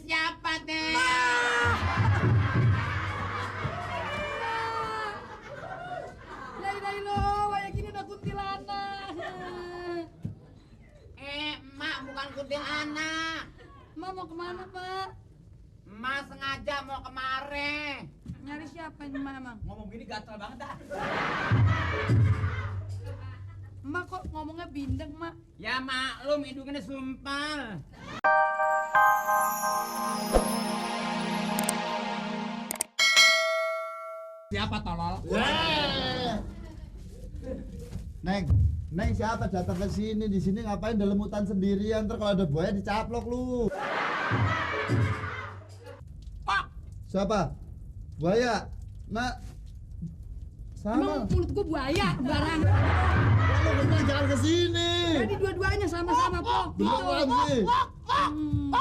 siapa teh? Dari lo, kayak gini udah kuntilanak. Emak bukan kuntilanak. Emak mau kemana, Pak? Emak sengaja mau kemari. Nyari siapa ini, Emak emang? Ngomong gini gatel banget dah. Emak kok ngomongnya bindeng, Mak? Ya maklum hidungnya sumpal. Siapa tolol? Neng siapa datang ke sini? Di sini ngapain dalam hutan sendirian? Ntar kalau ada buaya dicaplok lu. Kok? Siapa? Buaya? Nak? Emang Sama. mulut gua buaya, barang. Kalau gue bilang jangan ke sini. Jadi dua-duanya sama-sama, Pok. Beneran sih. Hmm.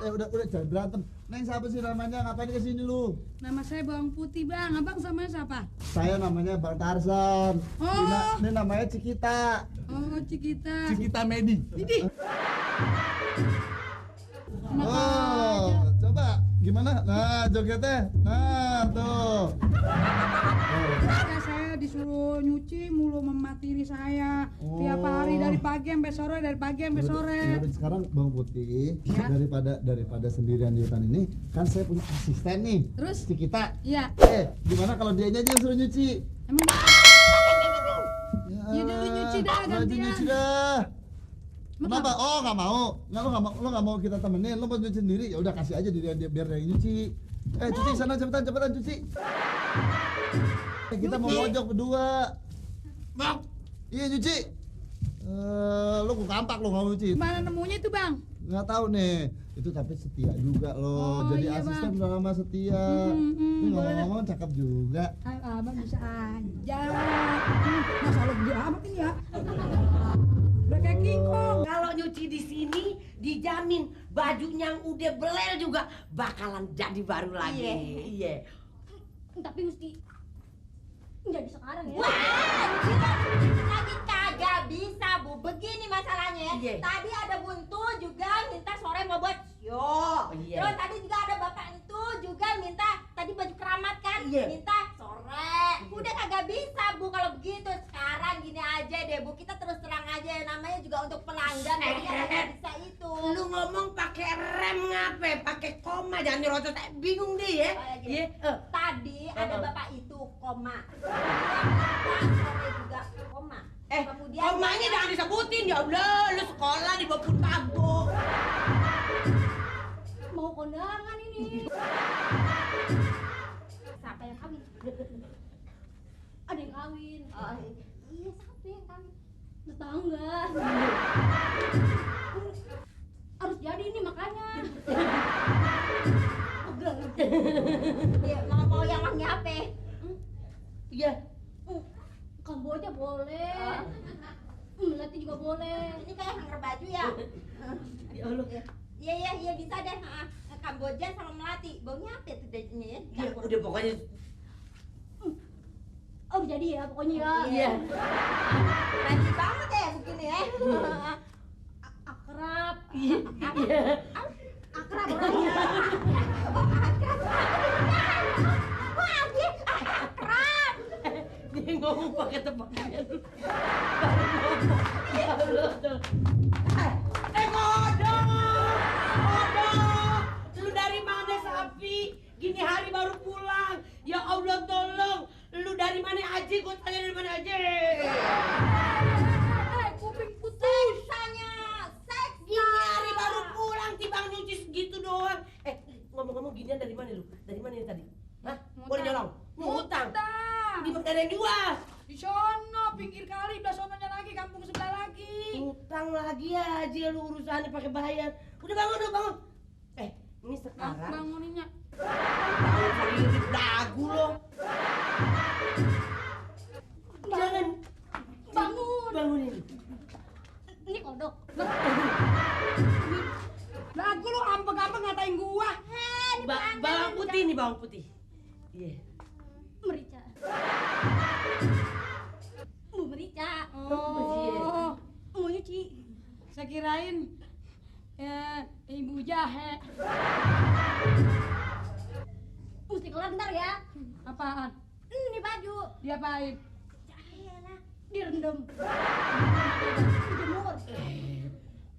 Udah jangan berantem. Neng siapa sih namanya? Ngapain ke sini lu? Nama saya Bawang Putih, Bang. Abang samanya siapa? Saya namanya Bang Tarzan. Oh. Ini namanya Cikita. Oh, Cikita. Cikita Medi. Ini. Enak aja. Oh, coba gimana? Nah, jogetnya. Nah, tuh. Ya, saya disuruh nyuci mulu mematiri saya. Tiap hari dari pagi sampai sore, dari pagi sampai sore. Yaudah, sekarang Bang Putih, Ya. daripada sendirian di hutan ini, kan saya punya asisten nih. Terus? Cikita. Iya. Gimana kalau dianya aja yang suruh nyuci? Emang Ya udah, lu nyuci dah, gantian. Nyuci dah. Kenapa? Oh, nggak mau. Lo nggak mau kita temenin. Lo mau nyuci sendiri. Ya udah kasih aja dia biar dia yang nyuci. Cuci sana cepetan cuci. Kita mau mojok berdua. Bang, Iya nyuci. Lo kok kampak lo nggak nyuci? Mana nemunya itu, Bang? Nggak tahu nih. Itu tapi setia juga lo. Oh, Jadi iya, asisten Bang. sama setia. Ini boleh dah. ngomong-ngomong cakep juga. Abang bisa aja. Masa lo gede amat ini ya? Udah kayak King Kong. Kalau nyuci di sini dijamin bajunya yang udah belel juga bakalan jadi baru lagi. Iya. Tapi mesti jadi sekarang ya. Wah, Lagi kagak bisa, Bu. Begini masalahnya. Iya. Tadi ada buntu juga minta sore mau buat sio. Iya. Terus tadi juga ada bapak itu juga minta tadi baju keramat kan, Iya. minta sore. Udah kagak bisa, Bu, kalau begitu. Sekarang gini aja deh, Bu. Kita terus terang aja, namanya juga untuk pelanggan. Jadi kagak bisa itu. lu ngomong pakai rem ngape? Pakai koma, jangan nyerocos. Bingung deh ya. Gini. Iya. Tadi ada bapak itu koma. Kemudian sore juga koma. Kemudian Komanya jangan disebutin ya Allah. Lu sekolah di bawah pago. mau kondangan ini. Siapa yang kawin? Ada yang kawin. Iya, siapa yang kawin? Tetangga. Harus jadi ini makanya. Pegel. Iya, mau yang wangi apa? Iya. Kamboja boleh. Melati juga boleh. Ini kayak hanger baju ya. Ya Allah. Iya bisa deh. Kamboja sama melati. Baunya apa tuh dagingnya ya? Iya, udah pokoknya. Oh jadi ya pokoknya ya. Iya. Nanti banget ya begini ya. Akrab. Iya. Akrab orangnya. Wah dia akrab. Dia ngomong pakai tebakan. Baru ngomong. Ya Allah tuh. Kodok! Lu dari mana Sapi? Gini hari baru pulang. Ya Allah tolong. Lu dari mana aja? Gue tanya dari mana aja. Kuping putih. Seksanya. Seks. Gini hari baru pulang. Timbang nyuci segitu doang. Ngomong-ngomong ginian dari mana lu? Dari mana ini tadi? Hah? Boleh nyolong? Ngutang? Di mana yang jual? Di sono, pinggir kali, belah sononya lagi, kampung sebelah lagi. Utang lagi aja lu urusannya pakai bayar. Udah bangun. Ini sekarang Banguninnya. bangun sendiri dagu lo. Jangan bangunin. Ini kodok. Lagu lu ampeng-ampeng ngatain gua. Bawang putih nih, bawang putih. Iya. Merica. Bu merica. Oh, Mau nyuci. saya kirain Ibu jahe. Mesti kelar ntar ya. Apaan? Ini baju. Diapain? Jahe lah. Direndam. Dijemur.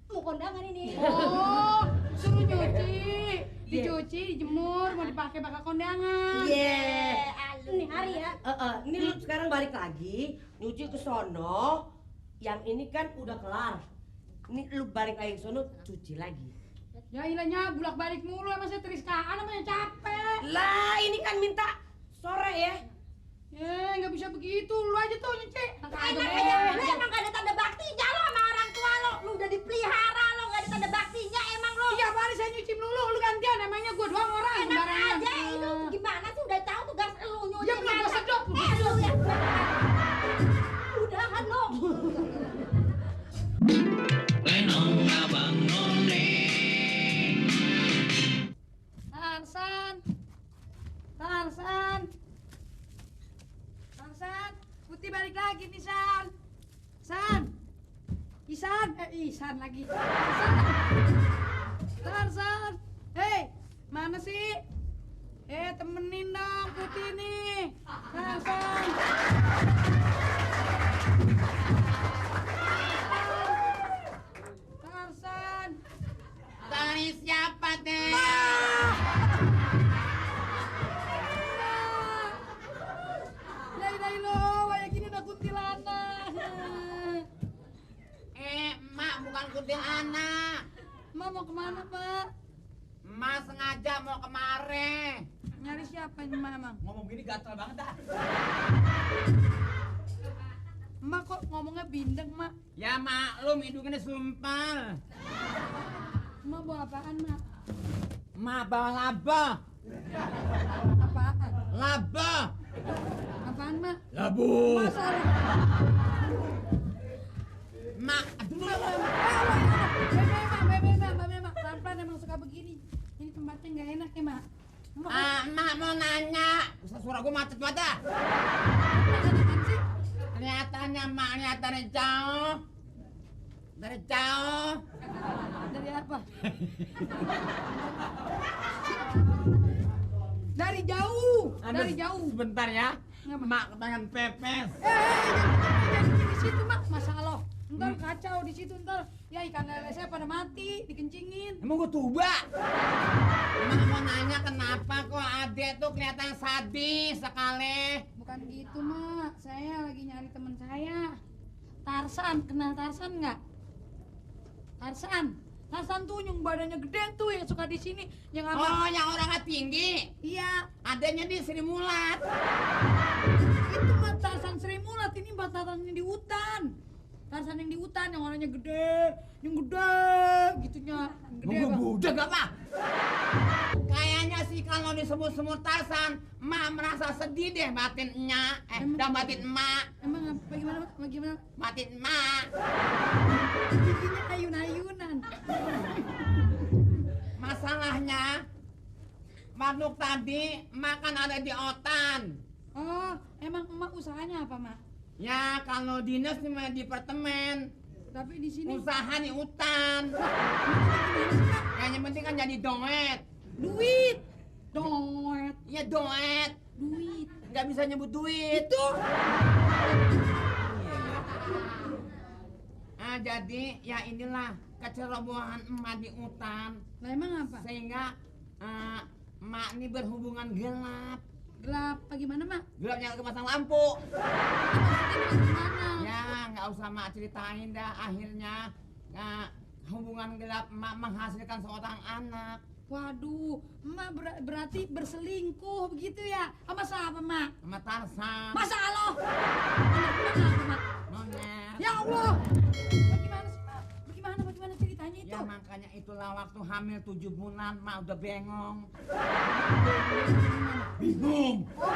Mau kondangan ini. Oh, suruh nyuci. Dicuci, dijemur, mau dipakai bakal kondangan. Iya. Ini hari ya. Ini lu sekarang balik lagi, nyuci ke sono. Yang ini kan udah kelar. Ini lu balik lagi ke sono, cuci lagi. Ya ilahnya bolak-balik mulu, emang saya teriskaan namanya capek. Lah, ini kan minta sore ya. Ya, nggak bisa begitu, lu aja tuh nyuci. Enak aja. Lu emang gak ada tanda baktinya lo sama orang tua lo. Lu udah dipelihara lo, gak ada tanda baktinya emang lo. Tiap hari saya nyuci melulu, lu gantian, emangnya gua doang orang. Enak sembarangan. aja itu. Gimana sih udah tahu tugas lu nyuci. Ya, belum gua sedot. Lu ya. Udahan lo. Tarsan, Putih balik lagi nih San. Isan lagi. Tarsan, hei, mana sih? Temenin dong Putih nih. Tarsan. Tarsan. Dari siapa deh? Dari lo, kayak gini udah kuntilanak. Mak bukan kuntilanak. Mak mau kemana, Pak? Mak sengaja mau kemari. Nyari siapa ini, Mak, emang? Ngomong gini gatel banget dah. Mak kok ngomongnya bindeng, Mak? Ya maklum hidungnya sumpal. Mak bawa apaan, Mak? Mak bawa laba. Apaan? Laba. Apaan, Mak? Labu. Masalah. Mak, aduh. Bebe, Mak. Pelan-pelan emang suka begini. Ini tempatnya nggak enak ya, Mak? Mak mau nanya. Suara gue macet banget dah. Apaan sih? Kelihatannya mak lihat dari jauh. Dari jauh. Dari apa? Dari jauh. Dari jauh. Sebentar ya. Ngapa? Mak kepengen pepes. Jangan di situ, Mak. Masalah. Ntar kacau di situ ntar. Ya ikan lele saya pada mati, dikencingin. Emang gue tuba. Mak mau nanya kenapa kok adek tuh kelihatan sadis sekali. Bukan gitu, Mak. Saya lagi nyari teman saya. Tarsan, kenal Tarsan nggak? Tarsan tuh yang badannya gede tuh yang suka di sini, yang apa? Oh, yang orangnya tinggi. Iya, Adanya di Sri Mulat. itu mah Tarsan Sri Mulat, ini Mbak Tarsan yang di hutan. Tarsan yang di hutan yang orangnya gede, gitunya. Gede Gue Bang. budak gak pak? Kayaknya sih kalau disebut-sebut Tarsan, emak merasa sedih deh batinnya. Dan batin emak. Emang apa gimana? Batin emak. Giginya ayun-ayunan. Masalahnya, makhluk tadi makan ada di otan. Oh, emang emak usahanya apa, Mak? Ya kalau dinas di departemen, Tapi di sini usaha di hutan. gimana sih, Mak? Yang penting kan jadi doet. Duit. Doet, Iya doet. duit. Nggak bisa nyebut duit. Itu. Jadi ya inilah kecerobohan emak di hutan. Lah emang apa? Sehingga emak ini berhubungan gelap. Gelap apa gimana, Mak? Gelap yang kepasang lampu. Maksudnya gimana? Ya nggak usah mak ceritain dah. Akhirnya hubungan gelap emak menghasilkan seorang anak. Waduh, emak berarti berselingkuh begitu ya? Sama siapa, Mak? Sama Tarsan. Masa Allah? Anak emak apa, Mak? Monyet. Ya Allah. Bagaimana sih, Mak? Bagaimana ceritanya itu? Ya makanya itulah waktu hamil 7 bulan mak udah bengong. Bingung. Oh,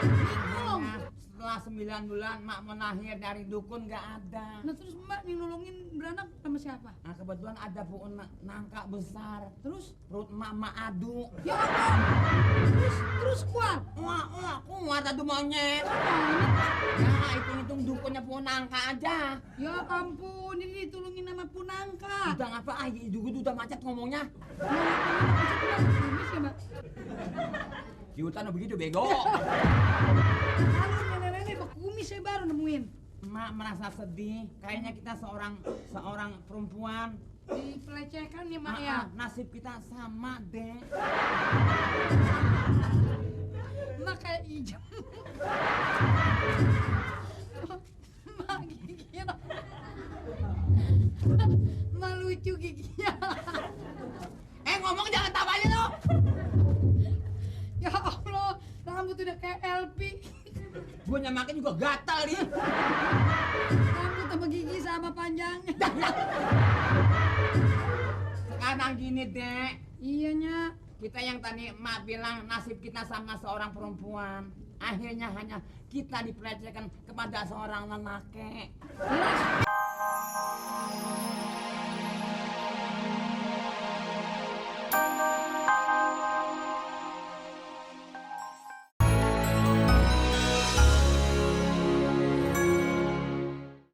bingung. Makanya setelah 9 bulan mak mau lahir dari dukun nggak ada. Nah terus emak yang nolongin beranak sama siapa? Nah kebetulan ada pohon nangka besar. Terus? Perut emak adu. Ya Allah. Terus keluar. Wah, keluar adu monyet. Monyet, Mak. Ya hitung-hitung bukannya punangka aja. Ya ampun, ini ditulungin sama punangka. Udah ngapa aja juga udah macet ngomongnya. Kumis ya, Mbak. Di hutan begitu bego. Lalu nenek-nenek kumis saya baru nemuin. Mak merasa sedih, kayaknya kita seorang perempuan. Dipelecehkan ya, Mak ya. Nasib kita sama, Dek. Mak kayak ijem. Mak giginya. Mak lucu giginya. Ngomong jangan tawa aja lo. Ya Allah, rambut udah kayak LP. Gue nyamakin juga gatal nih. Rambut sama gigi sama panjangnya. Sekarang gini, Dek. Iya, Nya. Kita yang tadi Mak bilang nasib kita sama seorang perempuan. Akhirnya hanya kita dipelecehkan kepada seorang lelaki.